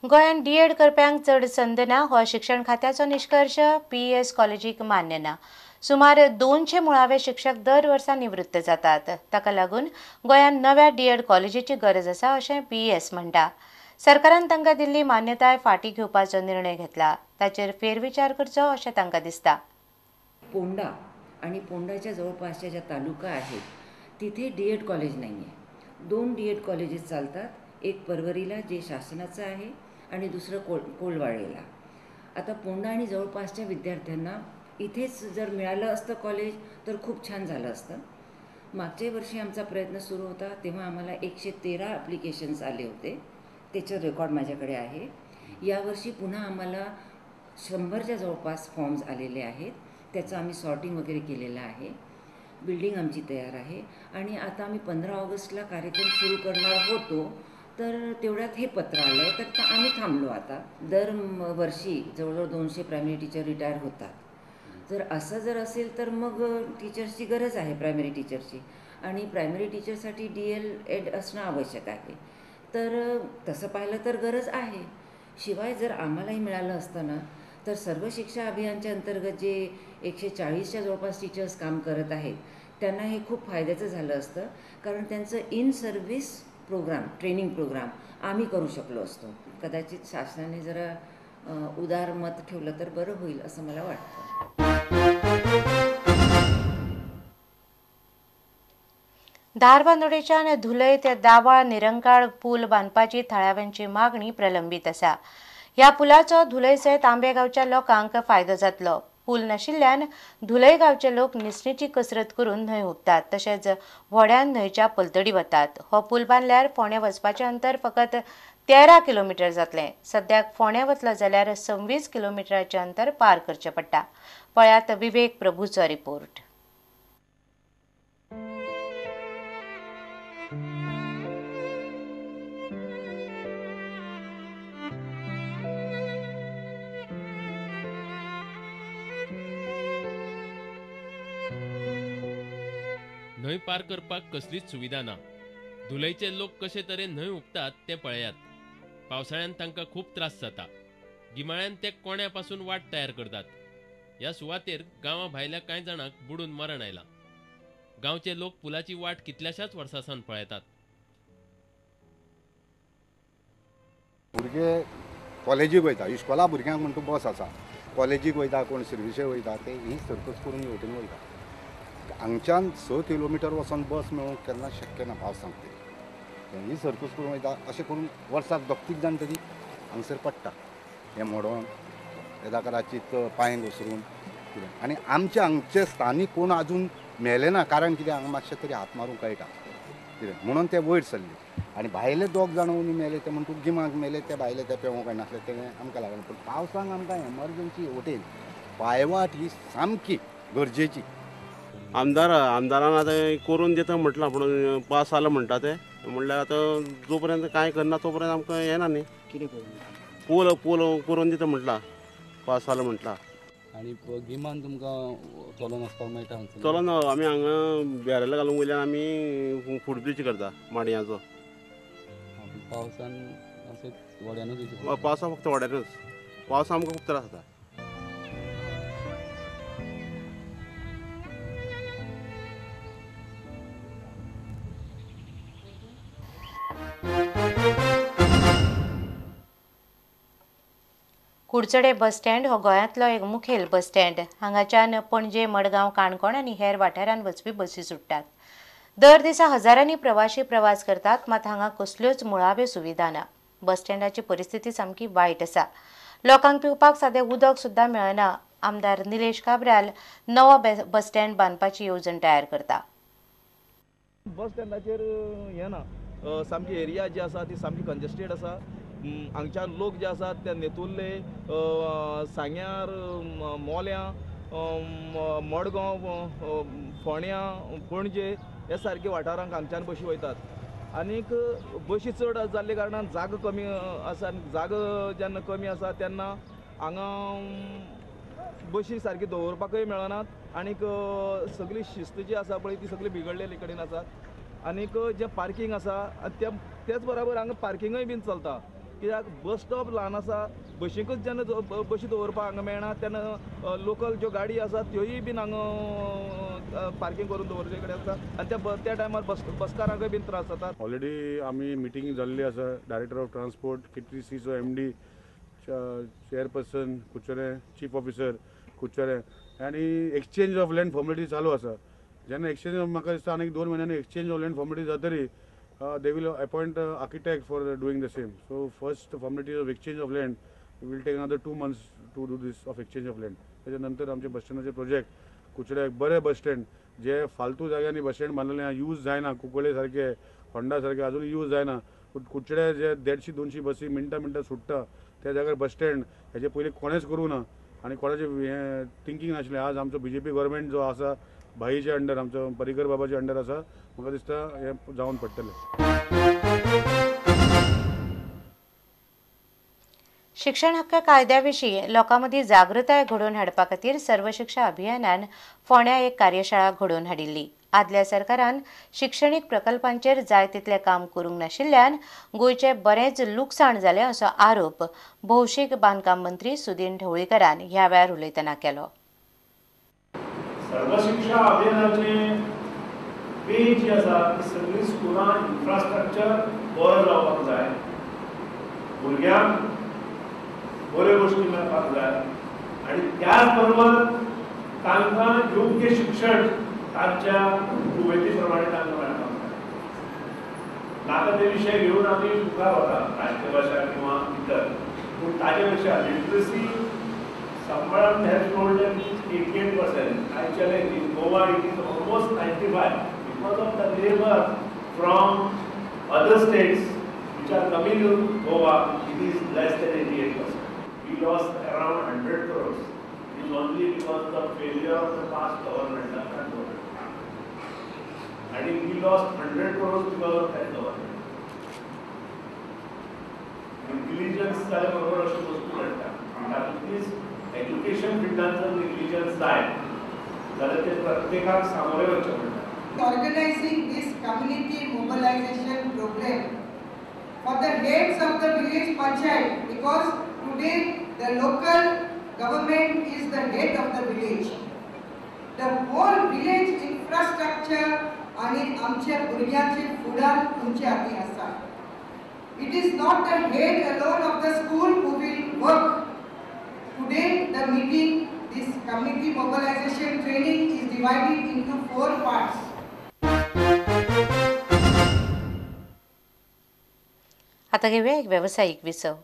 गोंयांत डीएड करप्यांक चड संद ना हो शिक्षण खात्याचो निश्कर्श पीईएस कॉलेजीक मान्य ना. सुमार 200 मुळावे शिक्षक दर वर्सा निवृत्त जातात. ताका लागून गोंयांत नव्या डीएड कॉलेजीची गरज आसा अशें पीईएस म्हणटा. सरकारान तांकां दिल्ली मान्यताय फाटीं घेवपाचो निर्णय घेतला, ताचेर फेरविचार करचो अशें तांकां दिसता. पोंडा आणि पोंडाच्या जवळपासच्या ज्या तालुका आहेत तिथे डीएड कॉलेज नाही आहे. 2 डीएड कॉलेजेस चालतात, एक परवरीला जे शासनाचं आहे आणि दुसरं कोलवाळेला. आता पोंडा आणि जवळपासच्या विद्यार्थ्यांना इथेच जर मिळालं असतं कॉलेज तर खूप छान झालं असतं. मागच्या वर्षी आमचा प्रयत्न सुरू होता तेव्हा आम्हाला 113 ॲप्लिकेशन्स आले होते, त्याचं रेकॉर्ड माझ्याकडे आहे. यावर्षी पुन्हा आम्हाला 100च्या जवळपास फॉर्म्स आलेले आहेत, त्याचं आम्ही सॉर्टिंग वगैरे केलेलं आहे. बिल्डिंग आमची तयार आहे आणि आता आम्ही 15 ऑगस्टला कार्यक्रम सुरू करणार होतो, तर तेवढ्यात हे पत्र आलं आहे तर आम्ही थांबलो. आता दरवर्षी जवळजवळ 200 प्रायमरी टीचर रिटायर होतात. जर असं जर असेल तर मग टीचर्सची गरज आहे, प्रायमरी टीचर्सची, आणि प्रायमरी टीचरसाठी DL.Ed असणं आवश्यक आहे. तर तसं पाहिलं तर गरज आहे. शिवाय जर आम्हालाही मिळालं असतं ना तर सर्व शिक्षा अभियानच्या अंतर्गत जे 140च्या जवळपास टीचर्स काम करत आहेत त्यांना हे खूप फायद्याचं झालं असतं, कारण त्यांचं in service programme, training programme आम्ही करू शकलो असतो. कदाचित शासनाने जरा उदार मत ठेवलं तर बरं होईल असं मला वाटतं. धारबांदोडेच्यान धुलय ते दावाळ निरंकाळ पूल बांदपाची थळाव्यांची मागणी प्रलंबीत आसा. ह्या पुलाचो धुलय सयत आंबे गांवच्या लोकांक फायदो जातलो. पूल नाशिल्ल्यान धुलय गांवचे लोक निसणीची कसरत करून न्हंय हुपतात, तशेंच व्हड्यान न्हंयच्या पलतडी वतात. हो पूल बांदल्यार फोंड्या वचपाचें अंतर फकत 13 किलोमिटर जातलें. सद्याक फोंड्या वतलो जाल्यार 26 किलोमिटराचें अंतर पार करचें पडटा. पळयात विवेक प्रभूचो रिपोर्ट. न्हंय पार करपाक कसलीच सुविधा ना. धुलयचे लोक कशे तरेन न्हंय हुपतात ते पळयात. पावसाळ्यान तांकां खूब त्रास जाता. गिमाळ्यान ते कोण्या पासून वाट तयार करतात. ह्या सुवातेर गांवा भायल्या कांय जाणांक बुडून मरण आयलां. गांवचे लोक पुलाची वाट कितल्याशाच वर्सां सावन पळयतात. भुरगे कॉलेजीक वयता, इस्कोला भुरग्यांक म्हणटा बस आसा, कॉलेजीक वयता, कोण सर्विसेक वयता, ते ही सर्कस करून वटेन वयता. हांगच्यान 6 किलोमिटर वचोन बस मेळूंक केन्ना शक्य ना पावसांत. ते ही सर्कस करून वयता. अशें करून वर्साक 2-3 जाण तरी हांगसर पडटा, हें मोडोन येदा कदाचीत पांय घसरून कितें. आनी आमचे हांगचे स्थानीक कोण आजून मेले ना, कारण कितें हांगा मातशें तरी हात मारूंक कळटा कितें म्हणून ते वयर सरले. आनी भायले 2 जाण मेले ते म्हणटूच गिमाक मेले, ते भायले ते पेवंक कळनासले, ते आमकां लागना. पूण पावसांक आमकां एमर्जन्सी वटेन पांयवाट ही सामकी गरजेची. आमदारान आतां करून दिता म्हटलां, पूण पास जालो म्हणटा ते, म्हणल्यार आतां जो पर्यंत कांय करना तो पर्यंत आमकां येना न्ही. कितें करून पूल पूल करून दिता म्हटलां, पास जालो म्हटलां. आनी गिमान तुमकां चलोन वचपाक मेळटा? चलोन आमी हांगा बॅरल घालूंक वयल्यान आमी फूट ब्रिज करता माडयांचो. पावसान अशें व्हड्यानूच? पावसा फक्त व्हड्यानूच, पावसा आमकां खूब त्रास जाता. कुडचडे बस स्टँड हो गोंयांतलो एक मुखेल बस स्टँड. हांगाच्यान पणजे, मडगांव, काणकोण आनी हेर वाठारांत वचपी बसी सुट्टात. दर दिसा हजारांनी प्रवाशी प्रवास करतात, मात हांगा कसल्योच मुळाव्यो सुविधा ना. बस स्टँडाची परिस्थिती सामकी वायट आसा. लोकांक पिवपाक सादें उदक सुद्दां मेळना. आमदार निलेश काब्राल नवो बस स्टँड बांदपाची येवजण तयार करता. बस स्टँडाचेर हें ना, सामकी एरिया जी आसा ती सामकी कंजेस्टेड आसा. हांगच्यान लोक जे आसात ते नेतुर्ले, सांग्यार, मोल्यां, मडगांव, फोंड्यां, पणजे हे सारके वाठारांक हांगच्यान बशी वयतात. आनीक बशी चड जाल्ले कारणान जागो कमी आसा आनी जागो जेन्ना कमी आसा तेन्ना हांगा बशी सारकी दवरपाकय मेळनात आनीक सगळी शिस्त जी आसा पळय ती सगळी बिगडलेली कडेन आसा. आनीक जें पार्कींग आसा तेच बराबर हांगा पार्किंगय बीन चलता. कित्याक बस स्टॉप ल्हान आसा, बशीकूच जेन्ना बशी दवरपाक हांगा मेळना तेन्ना लोकल ज्यो गाडी आसा त्योय बीन हांगा पार्कींग करून दवरचे कडेन आसता आनी त्या टायमार बसकारांकय बीन त्रास जातात. ऑलरेडी आमी मिटींग जाल्ली आसा, डायरेक्टर ऑफ ट्रान्सपोर्ट, KTCचो MD, chairperson Curchorem, chief officer Curchorem आनी एक्सचेंज ऑफ लँड फॉर्मेलिटी चालू आसा. जेन्ना एक्सचेंज म्हाका दिसता आनीक 2 म्हयन्यांनी एक्सचेंज ऑफ लँड फॉर्मेलिटी जातरी they will appoint architect for doing the same. So first formality of exchange of land will take another 2 months to do this of exchange of land. त्याच्या नंतर आमचे बस स्टँडाचे project कुचड्याक बरे bus stand जे फालतू जाग्यांनी bus stand बांदलेले use जायना, कुंकळे सारके Honda सारके अजून यूज जायना. पूण कुचड्या जे 150-200 बसी मिनटां मिनटां सुट्टा त्या जाग्यार बस स्टँड हेजे पयलीं कोणेंच करूं ना आनी कोणाचें हें थिंकींग नाशिल्लें. आज आमचो BJP government जो आसा भाईच्या अंडर, आमचो पर्रीकर बाबाच्या अंडर आसा, म्हाका दिसता हें जावन पडटलें. शिक्षण हक्क कायद्या विशीं लोकां मदीं जागृताय घडोवन हाडपा खातीर सर्व शिक्षा अभियानान फोंड्या एक कार्यशाळा घडोवन हाडिल्ली. आदल्या सरकारान शिक्षणीक प्रकल्पांचेर जाय तितलें काम करूंक नाशिल्ल्यान गोंयचें बरेंच लुकसाण जालें असो आरोप भौशीक बांदकाम मंत्री सुदीन ढवळीकरान ह्या वेळार उलयतना केलो. सर्व शिक्षा अभियानाचे पेज जी आसा ती सगळीं स्कुलां इन्फ्रास्ट्रक्चर बरो जावपाक जाय, भुरग्यांक बऱ्यो गोश्टी मेळपाक जाय आनी त्याच बरोबर तांकां योग्य शिक्षण तांच्या कुवेती प्रमाणे तांकां मेळपाक जाय. नाका ते विशय घेवन आमी मुखार वता राष्ट्रभाशा किंवा इतर, पूण ताजे पेक्षा literacy someone has told them is 88%. I challenge in Goa it is almost 95% because of the labor from other states which are coming to Goa, it is less than 88%. We lost around 100 crores. It is only because of the failure of the past government, the current government. And we lost 100 crores because of that government. Negligence जाले बरोबर अश्यो वस्तू घडटा. तातूंतलीच education फिल्डान जर negligence जाय जाल्यार ते प्रत्येकाक सामोरे वचचें पडटा. Organizing this community mobilization program for the heads of the village panchayat, because today the local government is the head of the village. The whole village infrastructure आणि आमच्या भुरग्यांचे फुडार तुमच्या हाती आसा. It is not the head alone of the school who will work. Today the meeting, this community mobilization training is divided into 4 parts. आता घेऊया एक व्यावसायिक विसव.